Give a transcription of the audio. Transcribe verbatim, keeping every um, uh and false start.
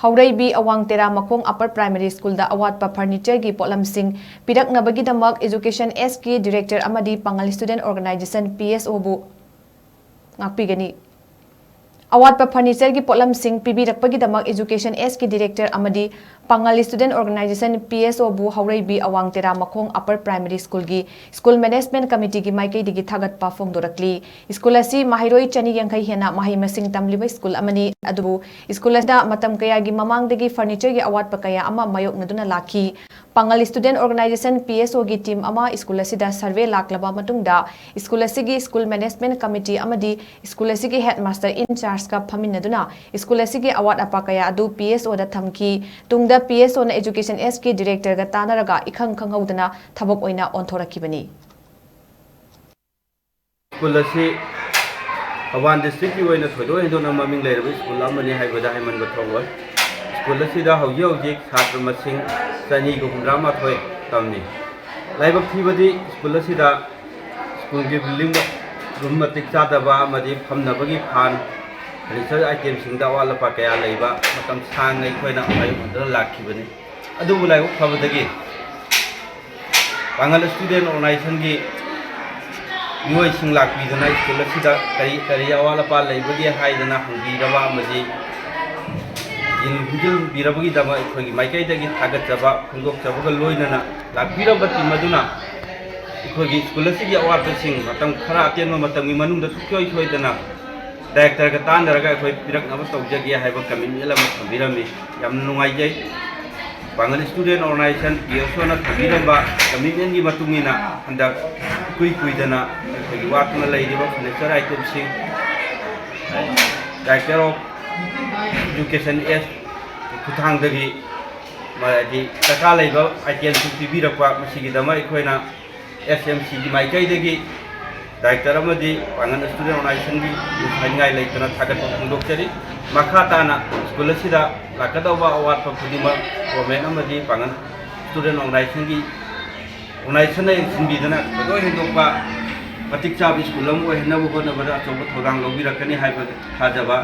ꯍꯧꯔꯩꯕꯤ ꯑꯋꯥꯡ ꯇꯦꯔꯥ ꯃꯈꯣꯡ Upper Primary Schoolꯗ ꯑꯋꯥꯠꯄ furnitureꯒꯤ ꯄꯣꯠꯂꯝꯁꯤꯡ ꯄꯤꯔꯛꯅꯕꯒꯤꯗꯃꯛ Education Sꯀꯤ Director ꯑꯃꯗꯤ ꯄꯥꯉꯜ Student Organization PSOꯕꯨ ꯉꯥꯛꯄꯤꯒꯅꯤ꯫ ꯑꯋꯥꯠꯄ furnitureꯒꯤ ꯄꯣꯠꯂꯝꯁꯤꯡ ꯄꯤꯕꯤꯔꯛꯄꯒꯤꯗꯃꯛ Education Sꯀꯤ Director ꯑꯃꯗꯤ ꯄꯥꯉꯜ Student Organization PSOꯕꯨ ꯍꯧꯔꯩꯕꯤ ꯑꯋꯥꯡ ꯇꯦꯔꯥ ꯃꯈꯣꯡ Upper Primary Schoolꯒꯤ School Management Committeeꯒꯤ ꯃꯥꯏꯀꯩꯗꯒꯤ ꯊꯥꯒꯠꯄ ꯐꯣꯡꯗꯣꯔꯛꯂꯤ꯫ School ꯑꯁꯤ ꯃꯍꯩꯔꯣꯏ ꯆꯅꯤ ꯌꯥꯡꯈꯩ ꯍꯦꯟꯅ ꯃꯍꯩ ꯃꯁꯤꯡ ꯇꯝꯂꯤꯕ school ꯑꯃꯅꯤ꯫ ꯑꯗꯨꯕꯨ school ꯑꯁꯤꯗ ꯃꯇꯝ ꯀꯌꯥꯒꯤ ꯃꯃꯥꯡꯗꯒꯤ furnitureꯒꯤ ꯑꯋꯥꯠꯄ ꯀꯌꯥ ꯑꯃ ꯃꯥꯌꯣꯛꯅꯗꯨꯅ ꯂꯥꯛꯈꯤ꯫ ꯄꯥꯉꯜ Student Organization PSOꯒꯤ team ꯑꯃ school ꯑꯁꯤꯗ survey ꯂꯥꯛꯂꯕ ꯃꯇꯨꯡꯗ, school ꯑꯁꯤꯒꯤ School Management Committee ꯑꯃꯗꯤ school ꯑꯁꯤꯒꯤ headmaster in chargeꯀ ꯐꯝꯃꯤꯟꯅꯗꯨꯅ, school ꯑꯁꯤꯒꯤ ꯑꯋꯥꯠ ꯑꯄꯥ ꯀꯌꯥ ꯑꯗꯨ PSOꯗ ꯊꯝꯈꯤ꯫ ꯇꯨꯡꯗ PSOꯅ Education Sꯀꯤ Directorꯒ ꯇꯥꯟꯅꯔꯒ ꯏꯈꯪ ꯈꯪꯍꯧꯗꯅ ꯊꯕꯛ ꯑꯣꯏꯅ ꯑꯣꯟꯊꯣꯔꯛꯈꯤꯕꯅꯤ꯫ School ꯑꯁꯤ ꯊꯧꯕꯥꯜ districtꯀꯤ ꯑꯣꯏꯅ ꯊꯣꯏꯗꯣꯛ ꯍꯦꯟꯗꯣꯛꯅ ꯃꯃꯤꯡ ꯂꯩꯔꯕ school ꯑꯃꯅꯤ ꯍꯥꯏꯕꯗ ꯍꯥꯏꯃꯟꯕ ꯊꯣꯛꯂꯣꯏ꯫ School ꯑꯁꯤꯗ ꯍꯧꯖꯤꯛ ꯍꯧꯖꯤꯛ ꯁꯥꯇ꯭ꯔ ꯃꯁꯤꯡ ꯆꯅꯤꯒ ꯍꯨꯝꯗ꯭ꯔꯥ ꯃꯥꯊꯣꯏ ꯇꯝꯃꯤ꯫ ꯂꯥꯏꯕꯛ ꯊꯤꯕꯗꯤ school ꯑꯁꯤꯗ schoolꯒꯤ building room ꯃꯇꯤꯛ ꯆꯥꯗꯕ ꯑꯃꯗꯤ ꯐꯝꯅꯕꯒꯤ ꯐꯥꯟ, furniture itemꯁꯤꯡꯗ ꯑꯋꯥꯠ ꯑꯄꯥ ꯀꯌꯥ ꯂꯩꯕ ꯃꯇꯝ ꯁꯥꯡꯅ ꯑꯩꯈꯣꯏꯅ ꯃꯥꯌꯣꯛꯅꯗꯨꯅ ꯂꯥꯛꯈꯤꯕꯅꯤ꯫ ꯑꯗꯨꯕꯨ ꯂꯥꯏꯕꯛ ꯐꯕꯗꯒꯤ ꯄꯥꯉꯜ Student Organizationꯒꯤ ꯃꯤꯑꯣꯏꯁꯤꯡ ꯂꯥꯛꯄꯤꯗꯨꯅ school ꯑꯁꯤꯗ ꯀꯔꯤ ꯀꯔꯤ ꯑꯋꯥꯠ ꯑꯄꯥ ꯂꯩꯕꯒꯦ ꯍꯥꯏꯗꯅ ꯍꯪꯕꯤꯔꯕ ꯑꯃꯗꯤ ꯌꯦꯡꯁꯤꯟꯕꯤꯔꯕꯒꯤꯗꯃꯛ ꯑꯩꯈꯣꯏꯒꯤ ꯃꯥꯏꯀꯩꯗꯒꯤ ꯊꯥꯒꯠꯆꯕ ꯐꯣꯡꯗꯣꯛꯆꯕꯒ ꯂꯣꯏꯅꯅ, ꯂꯥꯛꯄꯤꯔꯕ team ꯑꯗꯨꯅ ꯑꯩꯈꯣꯏꯒꯤ school ꯑꯁꯤꯒꯤ ꯑꯋꯥꯠꯄꯁꯤꯡ ꯃꯇꯝ ꯈꯔ ꯑꯇꯦꯟꯕ ꯃꯇꯝꯒꯤ ꯃꯅꯨꯡꯗ ꯁꯨꯡꯁꯣꯏ ꯁꯣꯏꯗꯅ directorꯒ ꯇꯥꯟꯅꯔꯒ ꯑꯩꯈꯣꯏ ꯄꯤꯔꯛꯅꯕ ꯇꯧꯖꯒꯦ ꯍꯥꯏꯕ commitment ꯑꯃ ꯊꯝꯕꯤꯔꯝꯃꯤ꯫ ꯌꯥꯝꯅ ꯅꯨꯡꯉꯥꯏꯖꯩ꯫ ꯄꯥꯉꯜ Student Organization PSOꯅ ꯊꯝꯕꯤꯔꯝꯕ commitmentꯀꯤ ꯃꯇꯨꯡ ꯏꯟꯅ ꯍꯟꯗꯛ ꯏꯀꯨꯏ ꯀꯨꯏꯗꯅ ꯑꯩꯈꯣꯏꯒꯤ ꯋꯥꯠꯇꯨꯅ ꯂꯩꯔꯤꯕ furniture itemꯁꯤꯡ Director of Education S ꯈꯨꯠꯊꯥꯡꯗꯒꯤ ꯍꯥꯏꯗꯤ ꯗꯔꯀꯥꯔ ꯂꯩꯕ itemꯁꯤꯡ ꯄꯤꯕꯤꯔꯛꯄ, ꯃꯁꯤꯒꯤꯗꯃꯛ ꯑꯩꯈꯣꯏꯅ SMCꯒꯤ ꯃꯥꯏꯀꯩꯗꯒꯤ director ꯑꯃꯗꯤ ꯄꯥꯉꯜ Student Organizationꯒꯤ ꯍꯥꯏꯅꯤꯡꯉꯥꯏ ꯂꯩꯇꯅ ꯊꯥꯒꯠꯄ ꯐꯣꯡꯗꯣꯛꯆꯔꯤ꯫ ꯃꯈꯥ ꯇꯥꯅ school ꯑꯁꯤꯗ ꯂꯥꯛꯀꯗꯧꯕ ꯑꯋꯥꯠꯄ ꯈꯨꯗꯤꯡꯃꯛ government ꯑꯃꯗꯤ ꯄꯥꯉꯜ Student Organizationꯒꯤ, organizationꯅ ꯌꯦꯡꯁꯤꯟꯕꯤꯗꯅ ꯊꯣꯏꯗꯣꯛ ꯍꯦꯟꯗꯣꯛꯄ ꯃꯇꯤꯛ ꯆꯥꯕ school ꯑꯃ ꯑꯣꯏꯍꯟꯅꯕ ꯍꯣꯠꯅꯕꯗ ꯑꯆꯧꯕ ꯊꯧꯗꯥꯡ ꯂꯧꯕꯤꯔꯛꯀꯅꯤ ꯍꯥꯏꯕ ꯊꯥꯖꯕ